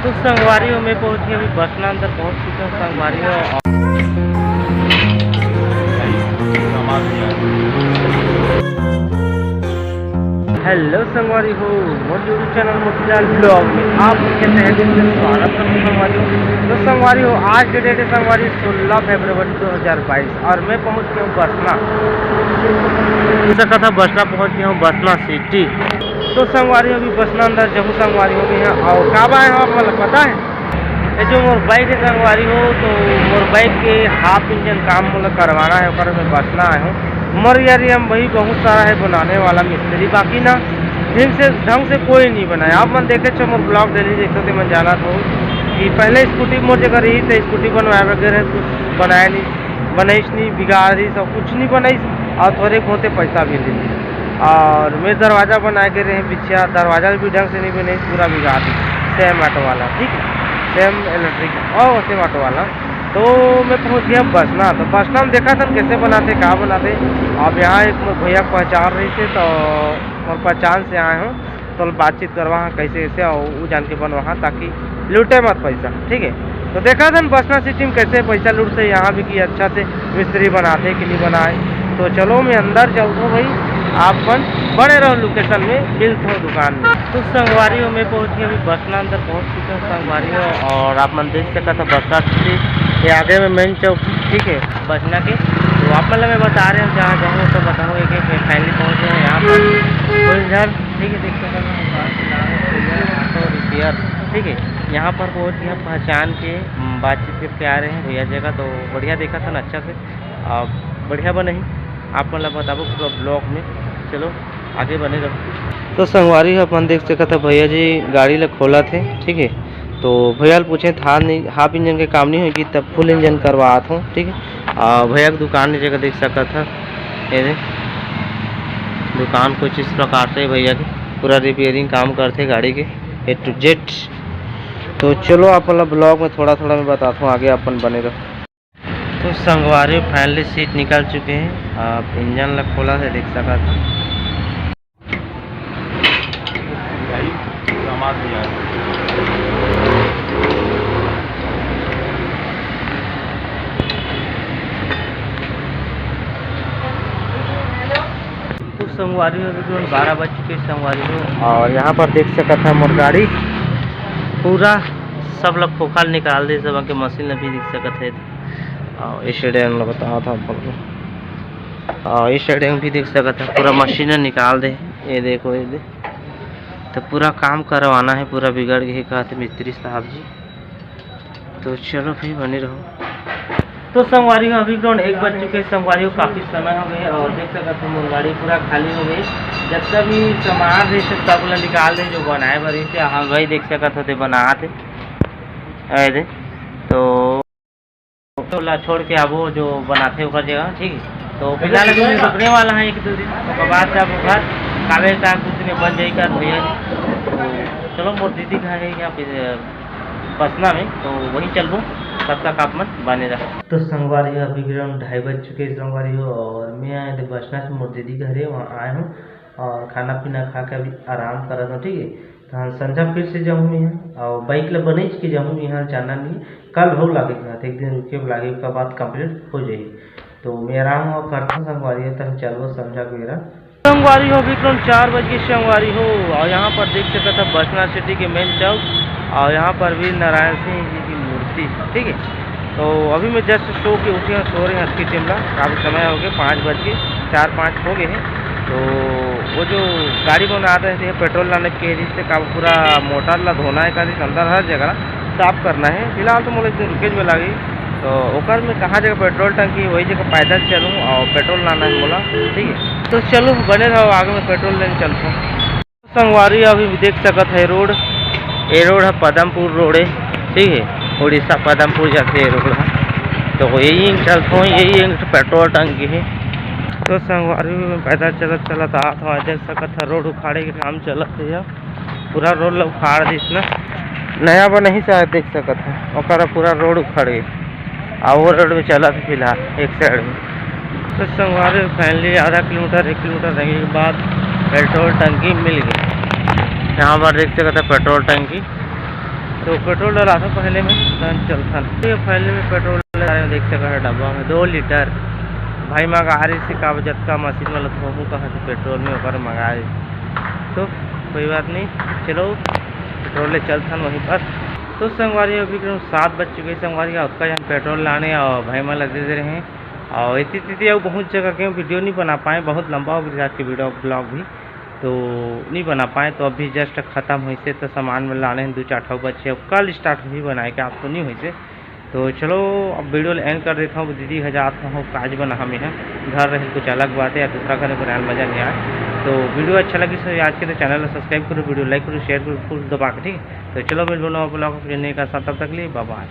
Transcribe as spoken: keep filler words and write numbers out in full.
तो संगवारी हो, मैं पहुंच गया अभी बसना अंदर पहुंच चुका हूँ संगवारी हो। हेलो संगवारी हो, मोर YouTube चैनल मोतीलाल ब्लॉग में आप सबके तहे दिल से स्वागत करता हूँ संगवारी हो। तो संगवारी हो, आज के डेट है संगवारी सोलह फरवरी दो हज़ार बाईस और मैं पहुँच गया हूँ बसना। जैसा कहा था बसना पहुँच गया हूँ बसना सिटी। तो संगवारी हो, अभी बसना अंदर जहूँ संगवारी हो गई है और काबर आए हो आप मतलब पता है? ये जो मोर बाइक है संगवारी हो, तो मोर बाइक के हाफ इंजन काम मोला करवाना है, ओकर में बसना आए हूँ। मोर यार ये हम वही बहुत सारा है बनाने वाला मिस्त्री, बाकी ना ढंग से ढंग से कोई नहीं बनाया। आप मन देखे छो मोर ब्लॉग डेली देखते थे, मैं जाना था कि पहले स्कूटी मोर जगह रही तो स्कूटी बनवाए वगैरह कुछ बनाया नहीं, बनाइस नहीं, बिगाड़ दी सब कुछ नहीं बनाइस और थोड़े बहुते पैसा भी ले ली। और मैं दरवाज़ा बनाए के रहे पीछे, दरवाज़ा भी ढंग से नहीं बने, पूरा बिगाड़ दी। सेम ऑटो वाला, ठीक है, सेम इलेक्ट्रिक और सेम ऑटो वाला। तो मैं पहुंच गया बसना। तो बसना में देखा था कैसे बनाते, का बनाते। अब यहाँ एक मोर भैया पहचान रही थे, तो मोर पहचान से आए हूँ, तो बातचीत करवा हाँ कैसे कैसे और वो जान के बनवा हाँ, ताकि लूटे मत पैसा, ठीक है। तो देखा था बसना सिटी में कैसे पैसा लूटते, यहाँ भी कि अच्छा से मिस्त्री बनाते कि नहीं बनाए। तो चलो मैं अंदर चलता हूँ भाई, आप मन बने रहो लोकेशन में, मिलता हूँ दुकान में। तो संगवारी हो, मैं पहुँच गया अभी बसना अंदर पहुँच चुका हूँ संगवारी हो, और आप मन देख सकत हो बसना सिटी, ये आगे में मेन चौक, ठीक है, बसना के। तो आप मन ला मैं बता रहे हूँ जहाँ जाऊँ तो बताऊँ, एक एक फाइनली पहुँच गए हैं यहाँ पर फुलझर, ठीक है, देख सकत हो ऑटो रिपेयर, ठीक है, यहाँ पर पहुँच गया पहचान के, उम, बातचीत करके आ रहे हैं भैया जगह, तो बढ़िया देखा था ना अच्छा से, आ, बढ़िया बने ही, आप मन ला बताबो पूरा ब्लॉग में। चलो आगे बने रहो। तो संगवारी हो, अपन देख सकत हो भैया जी गाड़ी ला खोलत हे, ठीक है। तो भैया ला पूछे था नहीं, हाफ इंजन के काम नहीं होगी, तब फुल इंजन करवात हूँ, ठीक है। आ, भैया के दुकान जगह देख सकत हो, ये दे, दुकान कुछ इस प्रकार से भैया के पूरा रिपेयरिंग काम करते गाड़ी के A to Z। तो चलो आप मतलब ब्लॉग में थोड़ा थोड़ा मैं बताता हूँ, आगे अपन बने रहो। तो संगवारी फाइनली सीट निकाल चुके हैं, आप इंजन ला खोला से देख सकत हो। तो संगवारी हो, अभी तुरंत बारह बज चुके हैं संगवारी हो। और यहाँ पर देख सकत है मोर गाड़ी पूरा सब ला खोखा निकाल दे, सब के मशीन ला भी देख सकत है। और इस साइड ला बतावत हूँ आप लोग को। और इस साइड भी देख सकत है पूरा मशीन निकाल दे। ये देखो, ये दे तो पूरा काम करवाना है, पूरा बिगड़ गए कहते मिस्त्री साहब जी। तो चलो फिर बने रहो। तो संगवारी हो, अभी ग्राउंड एक बज चुके हैं संगवारी हो, काफ़ी समय हो गए और देख सकत हो मोर गाड़ी पूरा खाली हो गई। जितना भी सामान रहे से सब ला निकाल दे जो बनाए बर रहे से। हाँ भाई देख सकत हो दे बनात हे। अरे दे तो ला छोड़ के आबो जो बनाथे ओकर जगह, ठीक है। तो फिलहाल अभी मैं रुकने वाला है एक दो दिन, ओकर बाद जाबो घर। काले का कुछ नहीं बन जाई का भैया। तो चलो मोर दीदी घर है यहाँ पे बसना में, तो वहीं चलबो। तब तक आप मन बने रहो। तो संगवारी हो, अभी ग्राउंड ढाई बज चुके हैं संगवारी हो, और मैं आए थे बसना से मोर दीदी घर है, वहाँ आए हूँ और खाना पीना खा के अभी आराम करत हूँ, ठीक है। तो हाँ, संझा फिर से जाऊँ मैं यहाँ और बाइक ला बनेच के जाऊँ, यहाँ जाना नहीं, कल भाव लागे के रहते, एक दिन रुके लागे, ओकर बाद कंप्लीट हो जाई। तो मैं आराम और करता हूँ संगवारी हो, तब चलबो संझा के बेरा। संगवारी हो, अभी तुरंत चार बज के संगवारी हो, और यहाँ पर देख सकत है बसना सिटी के मेन चौक, और यहाँ पर वीर नारायण सिंह जी की मूर्ति, ठीक है। तो अभी मैं जस्ट सो के उठे हूँ, सो रहे हैं अतकी टेम ला, काफ़ी समय हो गए, पाँच बज के, चार पाँच हो गए हैं। तो वो जो गाड़ी बनात रहे थे पेट्रोल लाने के, जिससे काम पूरा मोटर ला धोना है, का अंदर हर जगह साफ करना है। फिलहाल तो मोला एक दिन रुके में लागी, तो ओकर में कहाँ जगह पेट्रोल टंकी, वही जगह पैदल चलूँ और पेट्रोल लाना है मोला, ठीक है। तो चलो बने रहो, आगे में पेट्रोल लेने चलता हूँ। संगवारी अभी भी देख सकत है रोड, ये रोड है पदमपुर रोड है, ठीक है, उड़ीसा पदमपुर जाके ये रोड है। तो यही चलता हूँ, यही एक पेट्रोल टंकी है। तो संगवारी में पैदल चलत चलत आत हूँ, देख सकत है रोड उखाड़े के काम चलत है, पूरा रोड ला उखाड़ दिस ना, नया बना ही शायद देख सकत है, ओकर पूरा रोड उखड़ गई। आ वो रोड में चलत है फिलहाल एक साइड में। तो संगवारी फाइनली आधा किलोमीटर, एक किलोमीटर रहने के बाद पेट्रोल टंकी मिल गई। यहाँ पर देख सकते हैं पेट्रोल टंकी, तो पेट्रोल डलाथन पहले में, तहन चलथन। ये पहले में पेट्रोल डला रहे, देख सकत हव डब्बा में दो लीटर। भाई मंगा रहिस हे का, जतका मशीन वाला थोहूं कहा कि पेट्रोल में ओकर मंगा रहिस। तो कोई बात नहीं, चलो पेट्रोल ले चलथन वहीं पर। तो संगवारी, अभी करीब सात बज चुके हे संगवारी, ओतका झन पेट्रोल लाने अउ भाई मन ला दे दे रहे हैं। अउ एती तेती अउ बहुत जगह के वीडियो नहीं बना पाए, बहुत लंबा हो गया आज के वीडियो ब्लॉग भी, तो नहीं बना पाए। तो अभी जस्ट खत्म होइसे तो सामान में लाने हैं दो चार ठो बचे, अब कल स्टार्ट होही बनाए के, आज तो नहीं होइसे। तो चलो अब वीडियो ल एंड कर देता हूँ। दीदी घर जात हूँ, काज बना हम यहाँ घर रहे कुछ अलग बात है, या दूसरा घर बनाए मजा नहीं आए। तो वीडियो अच्छा लगी सो याद के तो चैनल ला सब्सक्राइब करो, वीडियो लाइक करो, शेयर करो फुल दबा के, ठीक है। तो चलो मिलबो नवा ब्लॉग के नए का साथ, तब तक लिए बाय बाय।